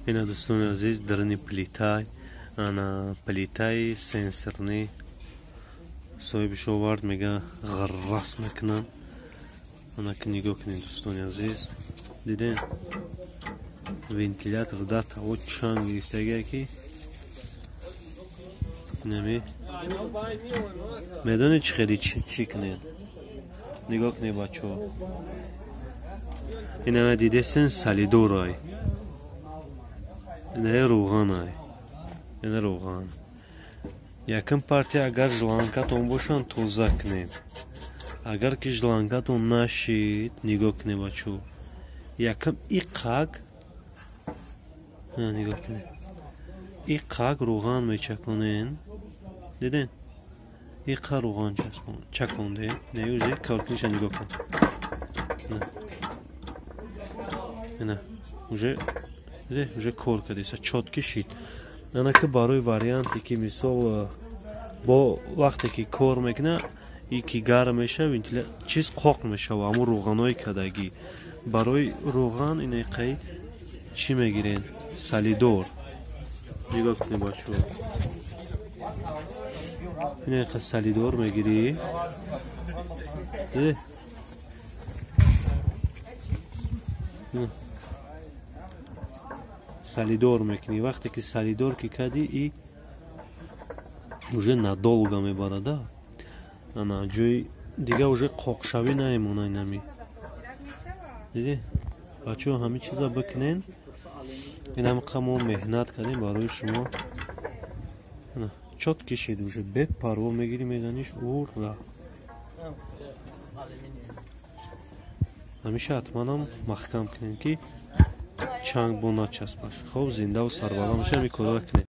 Ина, дӯстони азиз, дарини плитай, ана плитаи сенсорный соҳибиш овард, мега, ғаррас мекунам. Ана ки нигоҳ кунед, дӯстони азиз, дидем, вентилятор дар таво чанг гирифтагия, ки нами медонед, чӣ хеле чӣ кунед. Нигоҳ кунед, бачаҳо, инама дидесен, солидорай, инаи рӯғанай, ина рӯған. Якм партия, агар шлангатон бошанд, тоза кунед. Агар ки шлангатон нашид, нигоҳ кунед, бачаҳо, якм иқак, нигоҳ кунед, иқак рӯған мечаконен. Диден, иқа рӯған чакондем, не, уже коркуниша нигоҳ кун. Ина уже кор кардеса, чётко шид. Ана ки барои варианте ки, мисол, бо вақте ки кор мекуна и ки гарм мешава, вентиля чиз қоқ мешава, ҳамун рӯғанои кадагӣ. Барои рӯған инақаи чӣ мегирен? Солидор. Нигоҳ кунед, бачаҳо, инақа солидор мегирӣ. Солидор мекунӣ. Вақте ки солидор ки кардӣ, и уже надолго мебарада. Ана ҷои дига уже қоқшавӣ намемона. Инами диди, бачаҳо, ҳамин чиза бикунен. Инамқа мо меҳнат кардем барои шумо, чётко шид, уже бепарво мегирӣ, мезаниш, ура! Ҳамеша ҳатманам маҳкам кунем, ки чанг бо начаспаш. Хоб, зиндаву сарбаланд бошед, ҳамин корро кунед.